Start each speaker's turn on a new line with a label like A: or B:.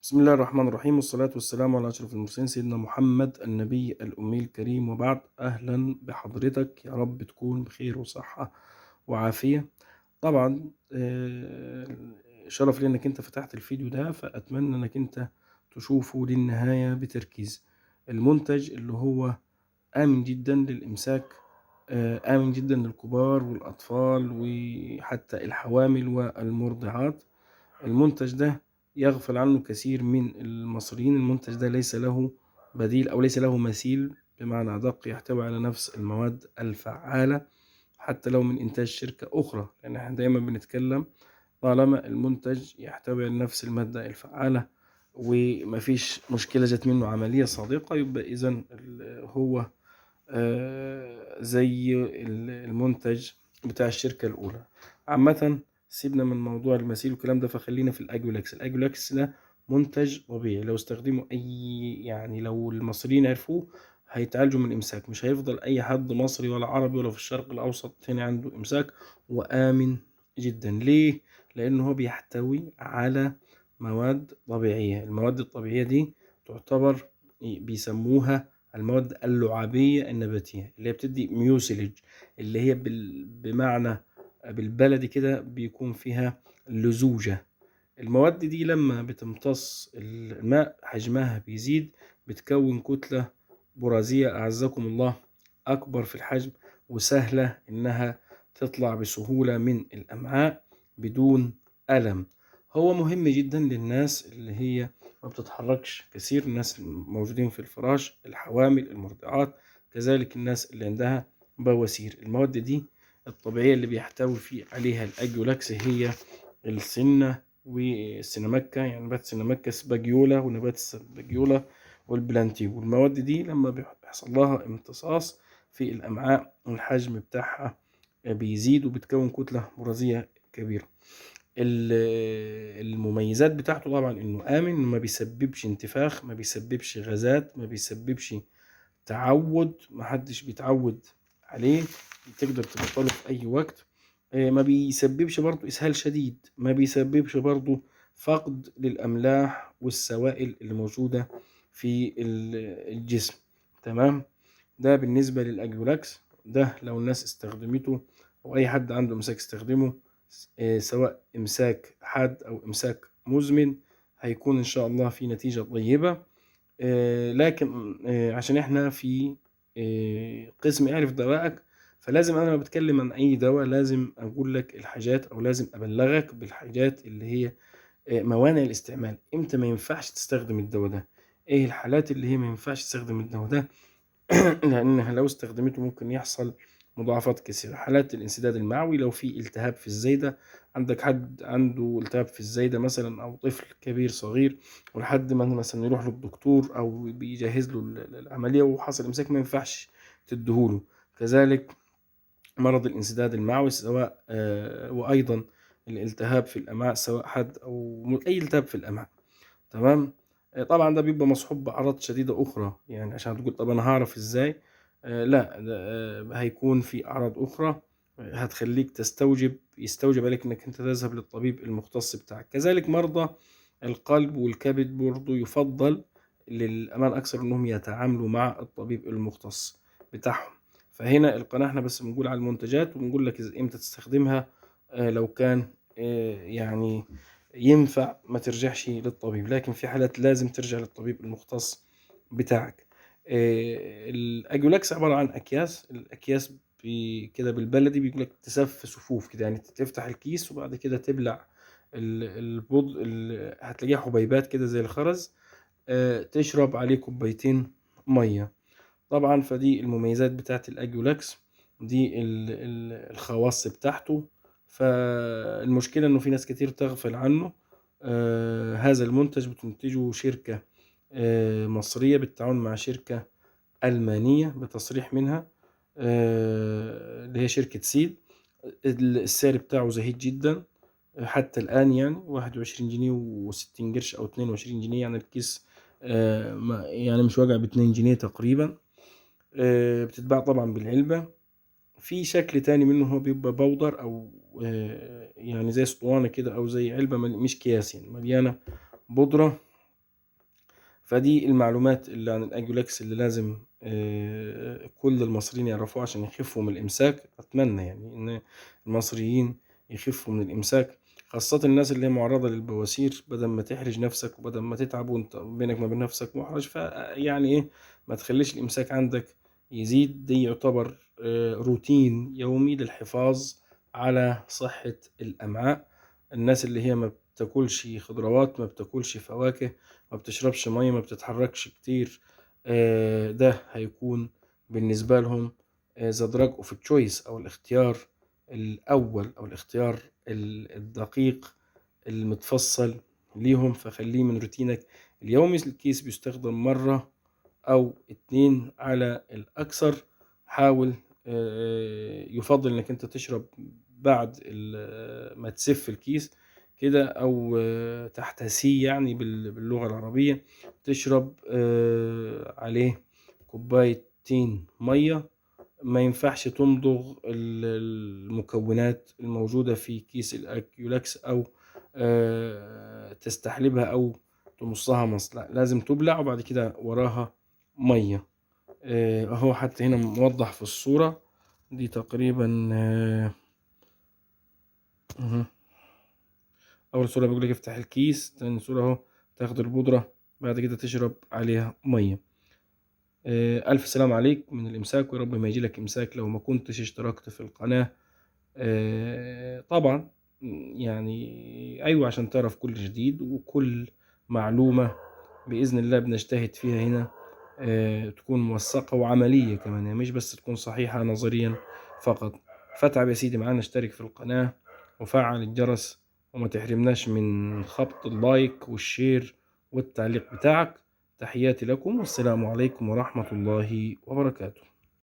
A: بسم الله الرحمن الرحيم، والصلاة والسلام على أشرف المرسلين سيدنا محمد النبي الأمي الكريم، وبعد. أهلا بحضرتك، يا رب تكون بخير وصحة وعافية. طبعا شرف لي انك انت فتحت الفيديو ده، فأتمنى انك انت تشوفه للنهاية بتركيز. المنتج اللي هو آمن جدا للإمساك، آمن جدا للكبار والأطفال وحتى الحوامل والمرضعات. المنتج ده يغفل عنه كثير من المصريين. المنتج ده ليس له بديل أو ليس له مثيل، بمعنى أدق يحتوي على نفس المواد الفعالة حتى لو من إنتاج شركة أخرى، لأن احنا دايما بنتكلم طالما المنتج يحتوي على نفس المادة الفعالة ومفيش مشكلة جت منه عملية صادقة، يبقى إذن هو زي المنتج بتاع الشركة الأولى. عامة سيبنا من موضوع المثيل والكلام ده، فخلينا في الأجولاكس. الأجولاكس ده منتج طبيعي، لو استخدمه أي يعني لو المصريين عرفوه هيتعالجوا من الإمساك، مش هيفضل أي حد مصري ولا عربي ولا في الشرق الأوسط تاني عنده إمساك، وآمن جدا. ليه؟ لأنه هو بيحتوي على مواد طبيعية. المواد الطبيعية دي تعتبر بيسموها المواد اللعابية النباتية، اللي هي بتدي mucilage، اللي هي بمعنى بالبلدي كده بيكون فيها لزوجة. المواد دي لما بتمتص الماء حجمها بيزيد، بتكون كتلة برازية أعزكم الله أكبر في الحجم، وسهلة إنها تطلع بسهولة من الأمعاء بدون ألم. هو مهم جدا للناس اللي هي ما بتتحركش كثير، الناس الموجودين في الفراش، الحوامل، المرضعات، كذلك الناس اللي عندها بواسير. المواد دي الطبيعية اللي بيحتوي في عليها الأجولاكس هي السنة والسينامكا، يعني نبات السينامكا، سباجيولا ونبات السباجيولا والبلانتيو. والمواد دي لما بيحصل لها امتصاص في الأمعاء الحجم بتاعها بيزيد وبتكون كتلة برازية كبيرة. المميزات بتاعته طبعا انه آمن، ما بيسببش انتفاخ، ما بيسببش غازات، ما بيسببش تعود، ما حدش بيتعود عليه، تقدر تبطله في اي وقت. ما بيسببش برضو اسهال شديد، ما بيسببش برضو فقد للاملاح والسوائل اللي موجودة في الجسم. تمام، ده بالنسبة للاجولاكس. ده لو الناس استخدمته او اي حد عنده امساك استخدمه، سواء امساك حاد او امساك مزمن، هيكون ان شاء الله في نتيجة طيبة. لكن عشان احنا في قسم اعرف دوائك، فلازم انا لما بتكلم عن اي دواء لازم اقول لك الحاجات، او لازم ابلغك بالحاجات اللي هي موانع الاستعمال، امتى ما ينفعش تستخدم الدواء ده، ايه الحالات اللي هي ما ينفعش تستخدم الدواء ده، لانها لو استخدمته ممكن يحصل مضاعفات كثيرة. حالات الانسداد المعوي، لو في التهاب في الزايدة، عندك حد عنده التهاب في الزايدة مثلا، او طفل كبير صغير، ولحد ما مثلا يروح للدكتور او بيجهز له العملية وحصل امساك، ما ينفعش تديهوله. كذلك مرض الانسداد المعوي، سواء وايضا الالتهاب في الامعاء، سواء حد او اي التهاب في الامعاء. تمام، طبعا ده بيبقى مصحوب باعراض شديدة اخرى، يعني عشان تقول طب انا هعرف ازاي، لا، هيكون في اعراض اخرى هتخليك يستوجب عليك انك انت تذهب للطبيب المختص بتاعك. كذلك مرضى القلب والكبد برضو يفضل للامان اكثر انهم يتعاملوا مع الطبيب المختص بتاعهم. فهنا القناة احنا بس بنقول على المنتجات وبنقول لك امتى تستخدمها، لو كان يعني ينفع ما ترجعش للطبيب، لكن في حالات لازم ترجع للطبيب المختص بتاعك. الاجولاكس عبارة عن اكياس، الاكياس كده بالبلدي بيقول لك تسف صفوف كده، يعني تفتح الكيس وبعد كده تبلع البض، هتلاقيها حبيبات كده زي الخرز، تشرب عليه كوبايتين مية. طبعا فدي المميزات بتاعت الاجولاكس، دي الخواص بتاعته. فالمشكلة انه في ناس كتير تغفل عنه. هذا المنتج بتنتجه شركة مصرية بالتعاون مع شركة ألمانية بتصريح منها، اللي هي شركة سيد. السعر بتاعه زهيد جدا حتى الآن، يعني 21 جنيه وستين قرش أو 22 جنيه، يعني الكيس يعني مش واقع باتنين جنيه تقريبا. بتتباع طبعا بالعلبة. في شكل تاني منه هو بيبقى بودر أو يعني زي اسطوانة كده أو زي علبة مش كياس، يعني مليانة بودرة. فدي المعلومات اللي عن الاجولاكس اللي لازم كل المصريين يعرفوها عشان يخفوا من الامساك. اتمنى يعني ان المصريين يخفوا من الامساك، خاصة الناس اللي هي معرضة للبواسير. بدل ما تحرج نفسك وبدل ما تتعب وانت بينك ما بين نفسك محرج، فيعني ايه، ما تخليش الامساك عندك يزيد. دي يعتبر روتين يومي للحفاظ على صحة الامعاء. الناس اللي هي ما بتاكلش خضروات، ما بتاكلش فواكه، ما بتشربش مية، ما بتتحركش كتير، ده هيكون بالنسبة لهم the drug of choice، او الاختيار الاول او الاختيار الدقيق المتفصل ليهم. فخليه من روتينك اليومي. الكيس بيستخدم مرة او 2 على الاكثر. حاول، يفضل انك انت تشرب بعد ما تسف الكيس كده، او تحتسيه يعني باللغة العربية، تشرب عليه كوبايتين مية. ما ينفعش تمضغ المكونات الموجودة في كيس الأكيولاكس أو تستحلبها أو تمصها مص، لا، لازم تبلع وبعد كده وراها مية. أهو حتى هنا موضح في الصورة دي تقريبا. أول صورة بيقول لك افتح الكيس، تاني صورة أهو تاخد البودرة بعد كده تشرب عليها مية. ألف سلام عليك من الإمساك، ويا رب ما يجيلك إمساك لو ما كنتش اشتركت في القناة. طبعا يعني أيوة، عشان تعرف كل جديد وكل معلومة بإذن الله بنجتهد فيها هنا، تكون موثقة وعملية كمان، يعني مش بس تكون صحيحة نظريا فقط. فتعب يا سيدي معانا، اشترك في القناة وفعل الجرس، وما تحرمناش من خبط ال like وال share والتعليق بتاعك. تحياتي لكم، والسلام عليكم ورحمة الله وبركاته.